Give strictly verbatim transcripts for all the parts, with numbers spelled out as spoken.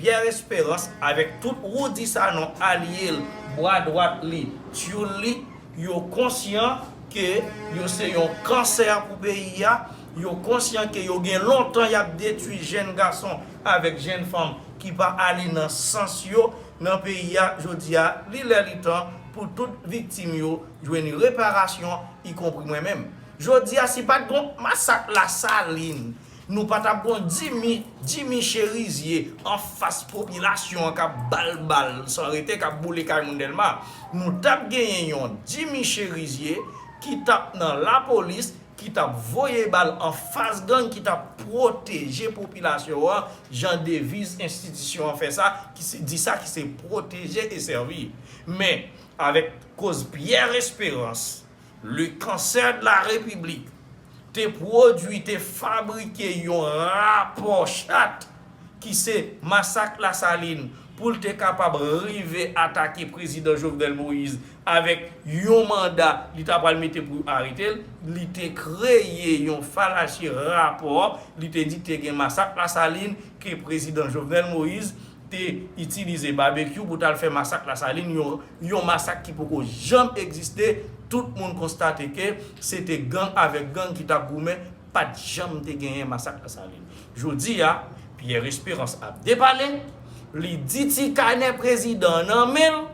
Pierre Espérance avèk tout Roudy Sanon alye l, bra dwat li, tyoul li, yo konsyan ke yo se yon kansè pou peyi a, yo konsyan ke yo gen lontan y ap detwi jèn gason avèk jèn fanm ki pa ale nan sans yo nan peyi a. Jodi a, li lè li tan pou tout viktim yo jwenn reparasyon, ikonpri mwen menm. Jodi a, si pa t gon masak Lasalin, nou pa t ap gon Jimmy, Jimmy Chérizier anfas popilasyon an k ap ba l bal san rete, k ap boule kay moun Dèlma. Nou t ap genyen yon Jimmy Chérizier ki t ap nan lapolis, ki t ap voye bal anfas gang, ki t ap pwoteje popilasyon an, jan deviz enstitisyon an fè sa, ki se, di sa, ki se pwoteje e sèvi. Men, avèk koz Pierre Espérance, le cancer de la République, te pwodui, te fabrike yon rapò chat ki se masak Lasalin pou l te kapab rive atake prezidan Jovenel Moïse avèk yon manda li ta pral mete pou yo arete l. Li te kreye yon falache rapò, li te di te gen masak Lasalin, ke prezidan Jovenel Moïse te itilize babekyou pou t al fè masak Lasalin, yon, yon masak ki poko janm egziste. Tout moun konstate ke se te gang avèk gang ki t ap goumen, pa t janm te genyen masak Lasalin. Jodi a, Pierre Espérance ap depale, li di ti kanè prezidan an nan men l,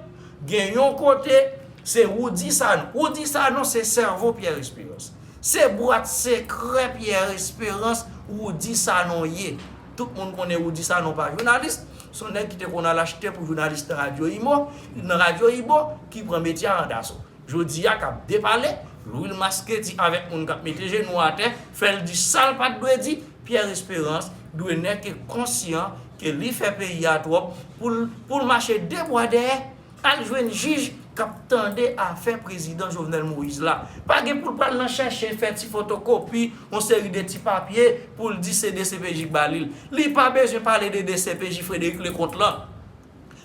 gen yon kote, se Roudy Sanon. Roudy Sanon se sèvo Pierre Espérance. Se bwat sekrè Pierre Espérance, Roudy Sanon ye. Tout moun konnen Roudy Sanon pa jounalis. Se yon nèg ki te konn al achte pou jounalis nan radyo Imo, nan radyo Ibo, ki pran metye a an daso. Jodi a k ap depale, Louis Masqueti avèk moun k ap mete jenou atè, fè l di sa l pa t dwe di, Pierre Espérance dwe nèke konsyan ke li fè peyi a twòp pou l, pou l mache de bwa dèyè, al jwenn jij k ap tande afè prezidan Jovenel Moïse la. Pa gen pou l pral nan chèche fè ti fotokopi yon seri de ti papye pou l di se D C P J k ba li l. Li pa bezwen pale de D C P J Frédéric Leconte lan.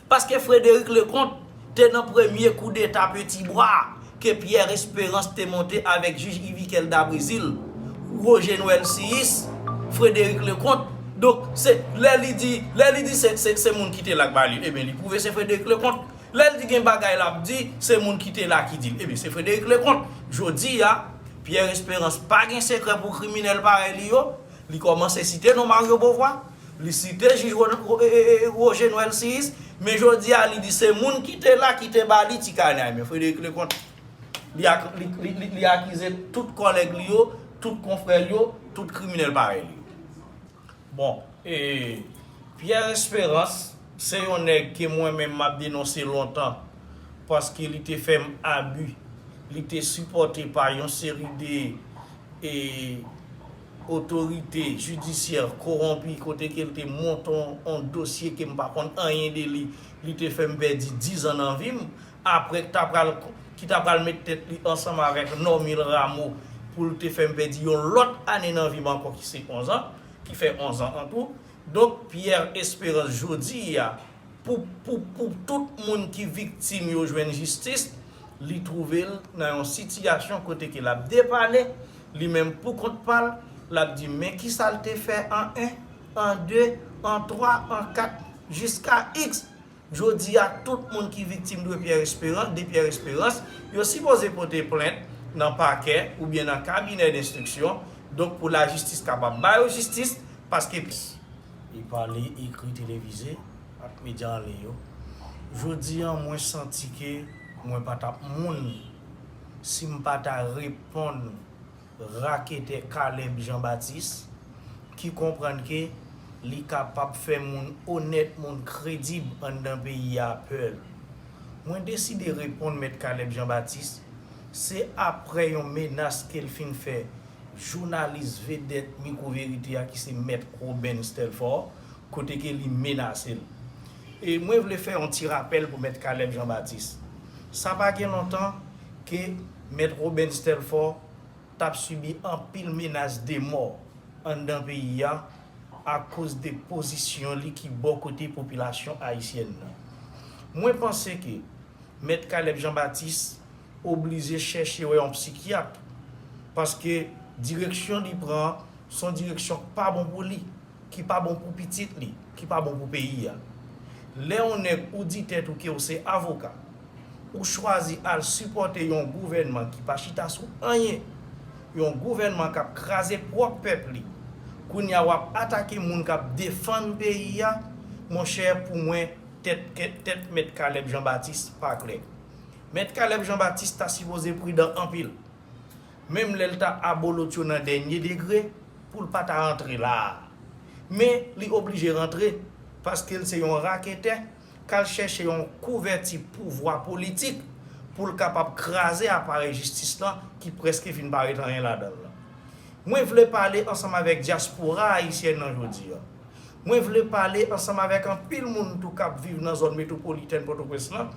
Paske Frédéric Leconte te nan premye koudeta Petit Bois ke Pierre Espérance te monte avèk jij Yvikel Dabrésil, Roger Noël Siyis, Frédéric Leconte. Donk, se, lè li di, lè li di se, se, se moun ki te la k ba li l, ebyen, li pwouve se Frédéric Leconte. Lè l di gen bagay l ap di, se moun ki te la ki di l. Ebyen, se Frédéric Leconte. Jodi a, Pierre Espérance pa gen sekrè pou kriminèl parèy li yo. Li kòmanse site non Mario Beauvoir. Li site jij Ro-, Ro-, e, e, e, Roger Noël Siyis. Men jodi a, li di se moun ki te la ki te ba li ti kanè a. Men Frédéric Leconte, li ak-, li, li, li, li akize tout kòlèg li yo, tout konfrè l yo, tout kriminèl parèy li yo. Bon, e, Pierre Espérance, se yon nèg ke mwen menm m ap denonse lontan, paske li te fè m abi, li te sipòte pa yon seri de, e, otorite jidisyè kowonpi, kote ke l te monte yon, yon dosye ke m pa konn anyen de li, li te fè m pèdi diz an nan vi m, apre ki ta pral, ki ta pral met tèt li ansanm avèk Normil Rameau pou l te fè m pèdi yon lòt ane nan vi m ankò ki se onz an, ki fè onz an an tou. Donk, Pierre Espérance jodi a, pou, pou, pou tout moun ki viktim yo jwenn jistis, li twouve l nan yon sitiyasyon kote ke l ap depale, li menm pou kont pa l, l ap di men kisa l te fè an en, an de, an twa, an kat, jiska iks. Jodi a, tout moun ki viktim de Pierre Espérance, de Pierre Espérance, yo sipoze pote plent nan pakè oubyen nan kabinè denstriksyon, donk pou lajistis kapab ba yo jistis, paske li pale, ekri, televize, ak medya an liy yo. Jodi a, mwen santi ke mwen pa t ap moun si m pa ta reponn raketè Caleb Jean Baptiste, ki konprann ke li kapab fè moun onèt, moun kredib anndan peyi a pè l. Mwen deside reponn Mèt Caleb Jean Baptiste, se aprè yon menas ke l fin fè jounalis vedèt Mikwo Verite a, ki se Mèt Robens Telfort, kote ke li menase l. E mwen vle fè yon ti rapèl pou Mèt Caleb Jean Baptiste. Sa pa gen lontan ke Mèt Robens Telfort t ap sibi anpil menas de mò anndan peyi a akoz de pozisyon li ki bò kote popilasyon ayisyèn nan. Mwen panse ke Mèt Caleb Jean Baptiste oblije chèche wè yon psikyat, paske direksyon li pran an, se yon direksyon k pa bon pou li, ki pa bon pou pitit li, ki pa bon pou peyi a. Lè yon nèg ou di tèt ou ke w se avoka, ou chwazi al sipòte yon gouvènman ki pa chita sou anyen, yon gouvènman k ap kraze pwòp pèp li, kounye a w ap atake moun k ap defann peyi a, monchè, pou mwen, tèt, tèt Mèt Caleb Jean Baptiste pa klè. Mèt Caleb Jean Baptiste ta sipoze pridan anpil. Menm lè l ta abolotyo nan dènye degre, pou l pa ta rantre la a. Men, li oblije rantre, paske l se yon raketè k al chèche yon kouvèti pouvwa politik pou l kapab kraze aparèy jistis lan ki prèske fin pa ret anyen ladan l lan. Mwen vle pale ansanm avèk dyaspora ayisyèn nan jodi a. Mwen vle pale ansanm avèk anpil moun tou k ap viv nan zòn metwopolitèn Pòtoprens lan,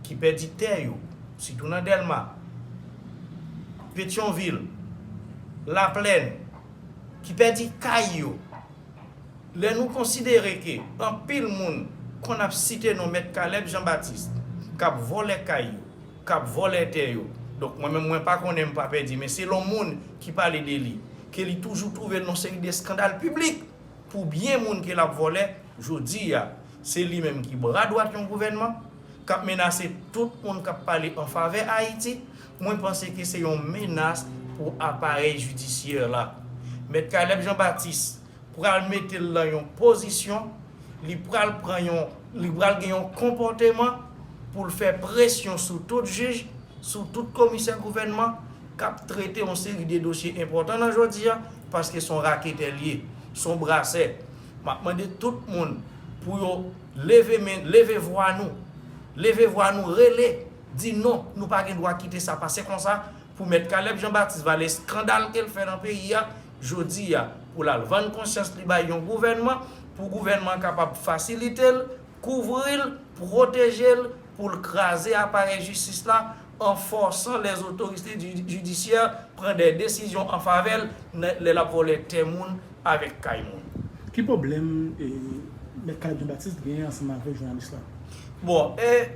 ki pèdi tè yo, sitou nan Dèlma, Petyonvil, Laplèn, ki pèdi kay yo. Lè nou konsidere ke anpil moun konn ap site non Mèt Caleb Jean Baptiste, k ap vòlè kay yo, k ap vòlè tè yo. Donk, mwen menm, mwen pa konnen, m pa pèdi, men selon moun ki pale de li, ke li toujou twouve l nan seri de eskandal piblik pou byen moun ke l ap vòlè, jodi a, se li menm ki bra dwat yon gouvènman, k ap menase tout moun k ap pale an favè Ayiti. Mwen panse ke se yon menas pou aparèy jidisyè la. Mèt Caleb Jean Baptiste pral mete l nan yon pozisyon, li pral pran yon, li pral gen yon konpòteman pou l fè presyon sou tout jij, sou tout komisè gouvènman k ap trete yon seri de dosye enpòtan nan jodi a, paske se yon raketè l ye, se yon brasè. M ap mande tout moun pou yo leve men, leve vwa nou, leve vwa nou, rele, di non, nou pa gen dwa kite sa pase konsa, pou Mèt Caleb Jean Baptiste, valè eskandal ke l fè nan peyi a, jodi a, pou l al vann konsyans li bay yon gouvènman, pou gouvènman an kapab fasilite l, kouvri l, pwoteje l, pou l kraze aparèy jistis la, an fòsan lèzotorite ji-, jidisyè pran de desizyon an favè l, nan, lè l ap vòlè tè moun avèk kay moun. Ki pwoblèm, e, Mèt Caleb Jean Baptiste genyen ansanm avèk jounalis la? Bon, e,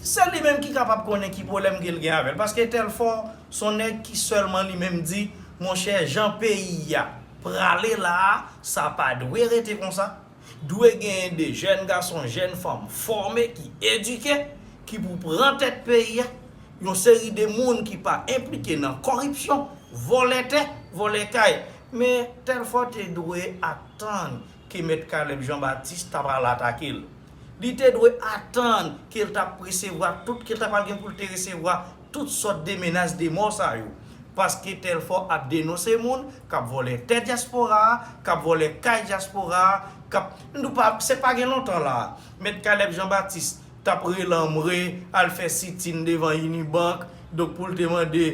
se li menm ki kapab konnen ki pwoblèm ke l gen avè l, paske Telfò se yon nèg ki sèlman li menm di, monchè, jan peyi a prale la a, sa pa dwe rete konsa. Dwe genyen de jèn gason, jèn fanm fòme, ki edike, ki pou pran tèt peyi a. Yon seri de moun ki pa enplike nan kòripsyon, vòlè tè, vòlè kay. Men Telfò te dwe atann ke Mèt Caleb Jean Baptiste ta pral atake l. Li te dwe atann ke l t ap resevwa tout, ke l ta pral gen pou l te resevwa tout sòt de menas de mò sa yo. Paske Telfò ap denonse moun k ap vòlè tè dyaspora a, k ap vòlè kay dyaspora a, k ap, nou pa, se pa gen lontan la a. Mèt Caleb Jean Baptiste t ap rele anmwe, al fè sitin devan Unibank, donk pou l te mande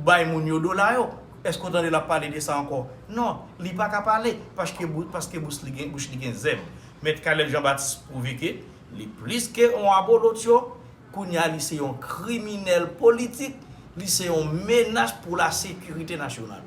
bay moun yo dola yo. Èske w tande l ap pale de sa ankò? Non, li pa ka pale, paske bou-, paske bouch li gen, bouch li gen zèb. Mèt Caleb Jean Baptiste pwouve ke li plis ke yon abolotyo, kounye a li se yon kriminèl politik, li se yon menas pou lasekirite nasyonal.